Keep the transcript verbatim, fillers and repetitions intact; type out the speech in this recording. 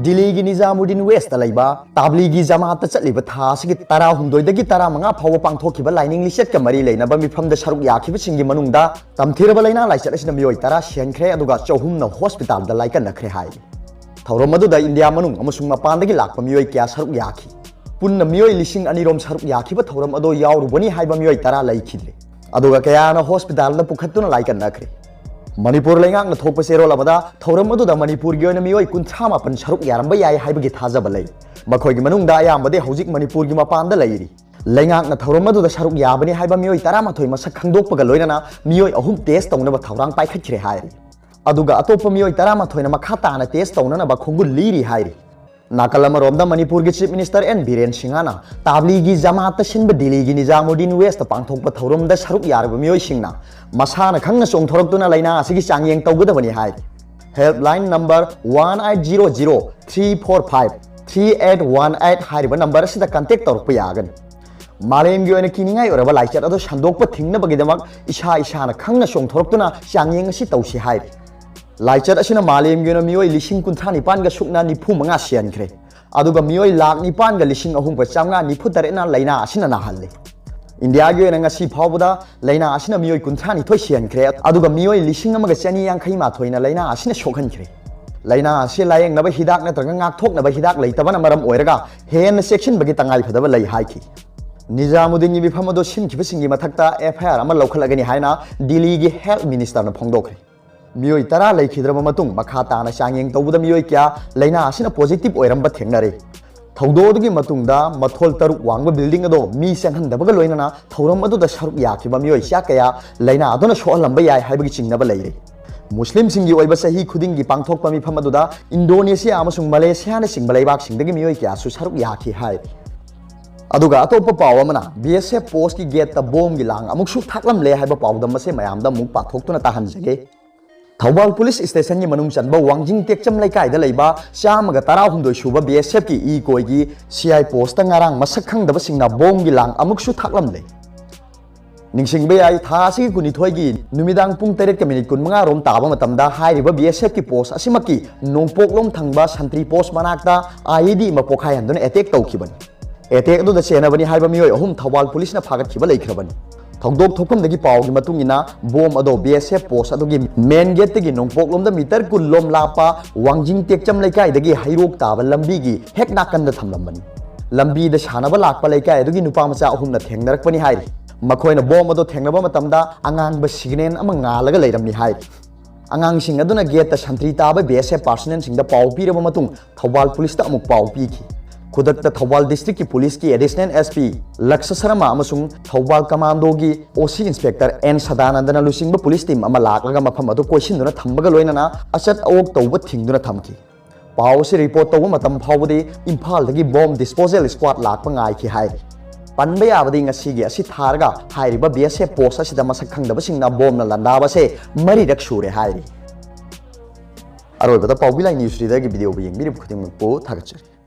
ꯗꯤꯜꯂꯤꯒꯤ ꯅꯤꯖꯥꯃꯨꯗꯤꯟ ꯋꯦꯁꯇ ꯂꯩꯕ ꯇꯥꯕ꯭ꯂꯤꯒꯤ ꯖꯃꯥꯠꯇ ꯆꯠꯂꯤꯕ ꯊꯥ ꯑꯁꯤꯒꯤ ꯇꯔꯥꯍꯨꯝꯗꯣꯏꯗꯒꯤ ꯇꯔꯥꯃꯉꯥ ꯐꯥꯎꯕ ꯄꯥꯡꯊꯣꯛꯈꯤꯕ ꯂꯥꯏꯅꯤꯡ ꯂꯤꯆꯠꯀ ꯃꯔꯤ ꯂꯩꯅꯕ ꯃꯤꯐꯝꯗ ꯁꯔꯨꯛ ꯌꯥꯈꯤꯕꯁꯤꯡꯒꯤ ꯃꯅꯨꯡꯗ ꯇꯝꯊꯤꯔꯕ ꯂꯥꯏꯅꯥ ꯂꯥꯏꯆꯠ ꯑꯁꯤꯅ ꯃꯤꯑꯣꯏ ꯇꯔꯥ ꯁꯤꯍꯟꯈ꯭ꯔꯦ, ꯑꯗꯨꯒ ꯆꯍꯨꯝꯅ ꯍꯣꯁꯄꯤꯇꯥꯜꯗ ꯂꯥꯏꯀꯠꯅꯈ꯭ꯔꯦ ꯍꯥꯏꯔꯤ꯫ ꯊꯧꯔꯝ ꯑꯗꯨꯗ ꯏꯟꯗꯤꯌꯥ ꯃꯅꯨꯡ ꯑꯃꯁꯨꯡ ꯃꯄꯥꯟꯗꯒꯤ ꯂꯥꯛꯄ ꯃꯤꯑꯣꯏ ꯀꯌꯥ ꯁꯔꯨꯛ ꯌꯥꯈꯤ꯫ ꯄꯨꯟꯅ ꯃꯤꯑꯣꯏ ꯂꯤꯁꯤꯡ ꯑꯅꯤꯔꯣꯝ ꯁꯔꯨꯛ ꯌꯥꯈꯤꯕ ꯊꯧꯔꯝ ꯑꯗꯣ ꯌꯥꯎꯔꯨꯕꯅꯤ ꯍꯥꯏꯕ ꯃꯤꯑꯣꯏ ꯇꯔꯥ ꯂꯩꯈꯤꯗ꯭ꯔꯦ, ꯑꯗꯨꯒ ꯀꯌꯥꯅ ꯍꯣꯁꯄꯤꯇꯥꯜꯗ ꯄꯨꯈꯠꯇꯨꯅ ꯂꯥꯏꯀꯠꯅꯈ꯭ꯔꯦ꯫ ꯃꯅꯤꯄꯨꯔ ꯂꯩꯉꯥꯛꯅ ꯊꯣꯛꯄ ꯆꯦꯔꯣꯜ ꯑꯃꯗ ꯊꯧꯔꯝ ꯑꯗꯨꯗ ꯃꯅꯤꯄꯨꯔꯒꯤ ꯑꯣꯏꯅ ꯃꯤꯑꯣꯏ ꯀꯨꯟꯊ꯭ꯔꯥ ꯃꯥꯄꯟ ꯁꯔꯨꯛ ꯌꯥꯔꯝꯕ ꯌꯥꯏ ꯍꯥꯏꯕꯒꯤ ꯊꯥꯖꯕ ꯂꯩ꯫ ꯃꯈꯣꯏꯒꯤ ꯃꯅꯨꯡꯗ ꯑꯌꯥꯝꯕꯗꯤ ꯍꯧꯖꯤꯛ ꯃꯅꯤꯄꯨꯔꯒꯤ ꯃꯄꯥꯟꯗ ꯂꯩꯔꯤ꯫ ꯂꯩꯉꯥꯛꯅ ꯊꯧꯔꯝ ꯑꯗꯨꯗ ꯁꯔꯨꯛ ꯌꯥꯕꯅꯤ ꯍꯥꯏꯕ ꯃꯤꯑꯣꯏ ꯇꯔꯥꯃꯥꯊꯣꯏ ꯃꯁꯛ ꯈꯪꯗꯣꯛꯄꯒ ꯂꯣꯏꯅꯅ ꯃꯤꯑꯣꯏ ꯑꯍꯨꯝ ꯇꯦꯁ ꯇꯧꯅꯕ ꯊꯧꯔꯥꯡ ꯄꯥꯏꯈꯠꯈ꯭ꯔꯦ ꯍꯥꯏꯔꯤ꯫ ꯑꯗꯨꯒ ꯑꯇꯣꯞꯄ ꯃꯤꯑꯣꯏ ꯇꯔꯥꯃꯥꯊꯣꯏꯅ ꯃꯈꯥ ꯇꯥꯅ ꯇꯦꯁ ꯇꯧꯅꯅꯕ ꯈꯣꯡꯒꯨꯜ ꯂꯤꯔꯤ ꯍꯥꯏꯔꯤ꯫ ꯅꯥꯀꯜ ꯑꯃꯔꯣꯝꯗ ꯃꯅꯤꯄꯨꯔꯒꯤ ꯆꯤꯐ ꯃꯤꯅꯤꯁꯇꯔ ꯑꯦꯟ ꯕꯤꯔꯦꯟ ꯁꯤꯡꯍꯅ ꯇꯥꯕ꯭ꯂꯤꯒꯤ ꯖꯃꯥꯠꯇ ꯁꯤꯟꯕ ꯗꯤꯜꯂꯤꯒꯤ ꯅꯤꯖꯥꯃꯨꯗꯤꯟ ꯋꯦꯁꯇ ꯄꯥꯡꯊꯣꯛꯄ ꯊꯧꯔꯝꯗ ꯁꯔꯨꯛ ꯌꯥꯔꯕ ꯃꯤꯑꯣꯏꯁꯤꯡꯅ ꯃꯁꯥꯅ ꯈꯪꯅ ꯆꯣꯡꯊꯣꯔꯛꯇꯨꯅ ꯂꯥꯏꯅꯥ ꯑꯁꯤꯒꯤ ꯆꯥꯡꯌꯦꯡ ꯇꯧꯒꯗꯕꯅꯤ ꯍꯥꯏꯔꯤ꯫ Helpline number one eight zero zero three four five three eight one eight ꯍꯥꯏꯔꯤꯕ ꯅꯝꯕꯔ ꯑꯁꯤꯗ ꯀꯟꯇꯦꯛ ꯇꯧꯔꯛꯄ ꯌꯥꯒꯅꯤ꯫ ꯃꯥꯂꯦꯝꯒꯤ ꯑꯣꯏꯅ ꯀꯤꯅꯤꯡꯉꯥꯏ ꯑꯣꯏꯔꯕ ꯂꯥꯏꯆꯠ ꯑꯗꯨ ꯁꯟꯗꯣꯛꯄ ꯊꯤꯡꯅꯕꯒꯤꯗꯃꯛ ꯏꯁꯥ ꯏꯁꯥꯅ ꯈꯪꯅ ꯆꯣꯡꯊꯣꯔꯛꯇꯨꯅ ꯆꯥꯡꯌꯦꯡ ꯑꯁꯤ ꯇꯧꯁꯤ ꯍꯥꯏꯔꯤ꯫ ꯂꯥꯏꯆꯠ ꯑꯁꯤꯅ ꯃꯥꯂꯦꯝꯒꯤ ꯑꯣꯏꯅ ꯃꯤꯑꯣꯏ ꯂꯤꯁꯤꯡ ꯀꯨꯟꯊ꯭ꯔꯥ ꯅꯤꯄꯥꯟꯒ ꯁꯨꯞꯅ ꯅꯤꯐꯨ ꯃꯉꯥ ꯁꯤꯍꯟꯈ꯭ꯔꯦ, ꯑꯗꯨꯒ ꯃꯤꯑꯣꯏ ꯂꯥꯈ ꯅꯤꯄꯥꯟꯒ ꯂꯤꯁꯤꯡ ꯑꯍꯨꯝꯒ ꯆꯥꯝꯃꯉꯥ ꯅꯤꯐꯨ ꯇꯔꯦꯠꯅ ꯂꯥꯏꯅꯥ ꯑꯁꯤꯅ ꯅꯥꯍꯜꯂꯦ꯫ ꯏꯟꯗꯤꯌꯥꯒꯤ ꯑꯣꯏꯅ ꯉꯁꯤ ꯐꯥꯎꯕꯗ ꯂꯥꯏꯅꯥ ꯑꯁꯤꯅ ꯃꯤꯑꯣꯏ ꯀꯨꯟꯊ꯭ꯔꯥ ꯅꯤꯊꯣꯏ ꯁꯤꯍꯟꯈ꯭ꯔꯦ, ꯑꯗꯨꯒ ꯃꯤꯑꯣꯏ ꯂꯤꯁꯤꯡ ꯑꯃꯒ ꯆꯅꯤ ꯌꯥꯡꯈꯩ ꯃꯥꯊꯣꯏꯅ ꯂꯥꯏꯅꯥ ꯑꯁꯤꯅ ꯁꯣꯛꯍꯟꯈ꯭ꯔꯦ꯫ ꯂꯥꯏꯅꯥ ꯑꯁꯤ ꯂꯥꯌꯦꯡꯅꯕ ꯍꯤꯗꯥꯛ ꯅꯠꯇ꯭ꯔꯒ ꯉꯥꯛꯊꯣꯛꯅꯕ ꯍꯤꯗꯥꯛ ꯂꯩꯇꯕꯅ ꯃꯔꯝ ꯑꯣꯏꯔꯒ ꯍꯦꯟꯅ ꯆꯦꯛꯁꯤꯟꯕꯒꯤ ꯇꯉꯥꯏꯐꯗꯕ ꯂꯩ ꯍꯥꯏꯈꯤ꯫ ꯅꯤꯖꯥꯃꯨꯗꯤꯟꯒꯤ ꯃꯤꯐꯝ ꯑꯗꯨ ꯁꯤꯟꯈꯤꯕꯁꯤꯡꯒꯤ ꯃꯊꯛꯇ ꯑꯦꯐ ꯑꯥꯏ ꯑꯥꯔ ꯑꯃ ꯂꯧꯈꯠꯂꯒꯅꯤ ꯍꯥꯏꯅ ꯗꯤꯜꯂꯤꯒꯤ ꯍꯦꯜꯊ ꯃꯤꯅꯤꯁꯇꯔꯅ ꯐꯣꯡꯗꯣꯛꯈ꯭ꯔꯦ꯫ ꯃꯤꯑꯣꯏ ꯇꯔꯥ ꯂꯩꯈꯤꯗ꯭ꯔꯕ ꯃꯇꯨꯡ ꯃꯈꯥ ꯇꯥꯅ ꯆꯥꯡꯌꯦꯡ ꯇꯧꯕꯗ ꯃꯤꯑꯣꯏ ꯀꯌꯥ ꯂꯥꯏꯅꯥ ꯑꯁꯤꯅ ꯄꯣꯖꯤꯇꯤꯚ ꯑꯣꯏꯔꯝꯕ ꯊꯦꯡꯅꯔꯦ꯫ ꯊꯧꯗꯣꯛ ꯑꯗꯨꯒꯤ ꯃꯇꯨꯡꯗ ꯃꯊꯣꯜ ꯇꯔꯨꯛ ꯋꯥꯡꯕ ꯕꯤꯜꯗꯤꯡ ꯑꯗꯣ ꯃꯤ ꯆꯪꯍꯟꯗꯕꯒ ꯂꯣꯏꯅꯅ ꯊꯧꯔꯝ ꯑꯗꯨꯗ ꯁꯔꯨꯛ ꯌꯥꯈꯤꯕ ꯃꯤꯑꯣꯏ ꯆꯥ ꯀꯌꯥ ꯂꯥꯏꯅꯥ ꯑꯗꯨꯅ ꯁꯣꯛꯍꯜꯂꯝꯕ ꯌꯥꯏ ꯍꯥꯏꯕꯒꯤ ꯆꯤꯡꯅꯕ ꯂꯩꯔꯦ꯫ ꯃꯨꯁꯂꯤꯝꯁꯤꯡꯒꯤ ꯑꯣꯏꯕ ꯆꯍꯤ ꯈꯨꯗꯤꯡꯒꯤ ꯄꯥꯡꯊꯣꯛꯄ ꯃꯤꯐꯝ ꯑꯗꯨꯗ ꯏꯟꯗꯣꯅꯦꯁꯤꯌꯥ ꯑꯃꯁꯨꯡ ꯃꯂꯦꯁꯤꯌꯥꯅꯆꯤꯡꯕ ꯂꯩꯕꯥꯛꯁꯤꯡꯗꯒꯤ ꯃꯤꯑꯣꯏ ꯀꯌꯥꯁꯨ ꯁꯔꯨꯛ ꯌꯥꯈꯤ ꯍꯥꯏꯔꯤ꯫ ꯑꯗꯨꯒ ꯑꯇꯣꯞꯄ ꯄꯥꯎ ꯑꯃꯅ, ꯕꯤ ꯑꯦꯁ ꯑꯦꯐ ꯄꯣꯁꯀꯤ ꯒꯦꯠꯇ ꯕꯣꯝꯒꯤ ꯂꯥꯡ ꯑꯃꯨꯛꯁꯨ ꯊꯥꯛꯂꯝꯂꯦ ꯍꯥꯏꯕ ꯄꯥꯎꯗꯝ ꯑꯁꯤ ꯃꯌꯥꯝꯗ ꯑꯃꯨꯛ ꯄꯥꯊꯣꯛꯇꯨꯅ ꯇꯥꯍꯟꯖꯒꯦ꯫ ꯊꯧꯕꯥꯜ ꯄꯨꯂꯤꯁ ꯁ꯭ꯇꯦꯁꯟꯒꯤ ꯃꯅꯨꯡ ꯆꯟꯕ ꯋꯥꯡꯖꯤꯡ ꯇꯦꯛꯆꯝ ꯂꯩꯀꯥꯏꯗ ꯂꯩꯕ ꯆꯥꯝꯃꯒ ꯇꯔꯥꯍꯨꯝꯗꯣꯏ ꯁꯨꯕ B S ꯑꯦꯐꯀꯤ E ꯀꯣꯏꯒꯤ C I post ꯉꯔꯥꯡ ꯃꯁꯛ ꯈꯪꯗꯕꯁꯤꯡꯅ ꯕꯣꯝꯒꯤ ꯂꯥꯡ ꯑꯃꯨꯛꯁꯨ ꯊꯥꯛꯂꯝꯂꯦ꯫ ꯅꯤꯡꯁꯤꯡꯕ ꯌꯥꯏ, ꯊꯥ ꯑꯁꯤꯒꯤ ꯀꯨꯟꯅꯤꯊꯣꯏꯒꯤ ꯅꯨꯃꯤꯗꯥꯡ ꯄꯨꯡ ꯇꯔꯦꯠꯀ ꯃꯤꯅꯤꯠ ꯀꯨꯟꯃꯉꯥ ꯔꯣꯝ ꯇꯥꯕ ꯃꯇꯝꯗ ꯍꯥꯏꯔꯤꯕ ꯕꯤ ꯑꯦꯁ ꯑꯦꯐꯀꯤ ꯄꯣꯁ ꯑꯁꯤꯃꯛꯀꯤ ꯅꯣꯡꯄꯣꯛꯂꯣꯝ ꯊꯪꯕ ꯁꯟꯇ꯭ꯔꯤ ꯄꯣꯁ ꯃꯅꯥꯛꯇ ꯑꯥꯏ ꯏ ꯗꯤ ꯑꯃ ꯄꯣꯈꯥꯏꯍꯟꯗꯨꯅ ꯑꯦꯇꯦꯛ ꯇꯧꯈꯤꯕꯅꯤ꯫ ꯑꯦꯇꯦꯛ ꯑꯗꯨꯗ ꯆꯦꯟꯅꯕꯅꯤ ꯍꯥꯏꯕ ꯃꯤꯑꯣꯏ ꯑꯍꯨꯝ ꯊꯧꯕꯥꯜ ꯄꯨꯂꯤꯁꯅ ꯐꯥꯒꯠꯈꯤꯕ ꯂꯩꯈ꯭ꯔꯕꯅꯤ꯫ ꯊꯧꯗꯣꯛ ꯊꯣꯛꯐꯝꯗꯒꯤ ꯄꯥꯎꯒꯤ ꯃꯇꯨꯡ ꯏꯟꯅ, ꯕꯣꯝ ꯑꯗꯣ ꯕꯤ ꯑꯦꯁ ꯑꯦꯐ ꯄꯣꯁ ꯑꯗꯨꯒꯤ ꯃꯦꯟ ꯒꯦꯠꯇꯒꯤ ꯅꯣꯡꯄꯣꯛꯂꯣꯝꯗ ꯃꯤꯇꯔ ꯀꯨꯟ ꯂꯣꯝ ꯂꯥꯞꯄ ꯋꯥꯡꯖꯤꯡ ꯇꯦꯛꯆꯝ ꯂꯩꯀꯥꯏꯗꯒꯤ ꯍꯩꯔꯣꯛ ꯇꯥꯕ ꯂꯝꯕꯤꯒꯤ ꯍꯦꯛ ꯅꯥꯀꯟꯗ ꯊꯝꯂꯝꯕꯅꯤ꯫ ꯂꯝꯕꯤꯗ ꯁꯥꯟꯅꯕ ꯂꯥꯛꯄ ꯂꯩꯀꯥꯏ ꯑꯗꯨꯒꯤ ꯅꯨꯄꯥ ꯃꯆꯥ ꯑꯍꯨꯝꯅ ꯊꯦꯡꯅꯔꯛꯄꯅꯤ ꯍꯥꯏꯔꯤ꯫ ꯃꯈꯣꯏꯅ ꯕꯣꯝ ꯑꯗꯣ ꯊꯦꯡꯅꯕ ꯃꯇꯝꯗ ꯑꯉꯥꯡꯕ ꯁꯤꯒꯅꯦꯜ ꯑꯃ ꯉꯥꯜꯂꯒ ꯂꯩꯔꯝꯃꯤ ꯍꯥꯏꯔꯤ꯫ ꯑꯉꯥꯡꯁꯤꯡ ꯑꯗꯨꯅ ꯒꯦꯠꯇ ꯁꯟꯇ꯭ꯔꯤ ꯇꯥꯕ ꯕꯤ ꯑꯦꯁ ꯑꯦꯐ ꯄꯥꯔꯁꯅꯦꯜꯁꯤꯡꯗ ꯄꯥꯎ ꯄꯤꯔꯕ ꯃꯇꯨꯡ ꯊꯧꯕꯥꯜ ꯄꯨꯂꯤꯁꯇ ꯑꯃꯨꯛ ꯄꯥꯎ ꯄꯤꯈꯤ꯫ ꯈꯨꯗꯛꯇ ꯊꯧꯕꯥꯜ ꯗꯤꯁꯇ꯭ꯔꯤꯛꯀꯤ ꯄꯨꯂꯤꯁꯀꯤ additional S P Lux Sharma ꯑꯃꯁꯨꯡ ꯊꯧꯕꯥꯜ ꯀꯃꯥꯟꯗꯣꯒꯤ ꯑꯣ ꯁꯤ ꯏꯟꯁꯄꯦꯛꯇꯔ ꯑꯦꯟ ꯁꯗꯥꯅꯟꯗꯅ ꯂꯨꯆꯤꯡꯕ ꯄꯨꯂꯤꯁ ꯇꯤꯝ ꯑꯃ ꯂꯥꯛꯂꯒ ꯃꯐꯝ ꯑꯗꯨ ꯀꯣꯏꯁꯤꯟꯗꯨꯅ ꯊꯝꯕꯒ ꯂꯣꯏꯅꯅ ꯑꯆꯠ ꯑꯋꯣꯛ ꯇꯧꯕ ꯊꯤꯡꯗꯨꯅ ꯊꯝꯈꯤ꯫ ꯄꯥꯎ ꯑꯁꯤ ꯔꯤꯄꯣꯔꯠ ꯇꯧꯕ ꯃꯇꯝ ꯐꯥꯎꯕꯗꯤ ꯏꯝꯐꯥꯜꯗꯒꯤ ꯕꯣꯝ ꯗꯤꯁꯄꯣꯖꯦꯜ ꯁ꯭ꯀ꯭ꯋꯥꯗ ꯂꯥꯛꯄ ꯉꯥꯏꯈꯤ ꯍꯥꯏꯔꯤ꯫ ꯄꯟꯕ ꯌꯥꯕꯗꯤ ꯉꯁꯤꯒꯤ ꯑꯁꯤ ꯊꯥꯔꯒ ꯍꯥꯏꯔꯤꯕ ꯕꯤ ꯑꯦꯁ ꯑꯦꯐ ꯄꯣꯁ ꯑꯁꯤꯗ ꯃꯁꯛ ꯈꯪꯗꯕꯁꯤꯡꯅ ꯕꯣꯝꯅ ꯂꯥꯟꯗꯥꯕꯁꯦ ꯃꯔꯤꯔꯛ ꯁꯨꯔꯦ ꯍꯥꯏꯔꯤ꯫ ꯑꯔꯣꯏꯕꯗ ꯄꯥꯎꯕꯤ ꯂꯥꯏ ꯅ꯭ꯌꯨꯁ ꯊ꯭ꯔꯤꯗꯒꯤ ꯚꯤꯗꯤꯑꯣꯕꯨ ꯌꯦꯡꯕꯤꯔꯤꯕ ꯈꯨꯗꯤꯡꯃꯛꯄꯨ ꯊꯥꯒꯠꯆꯔꯤ꯫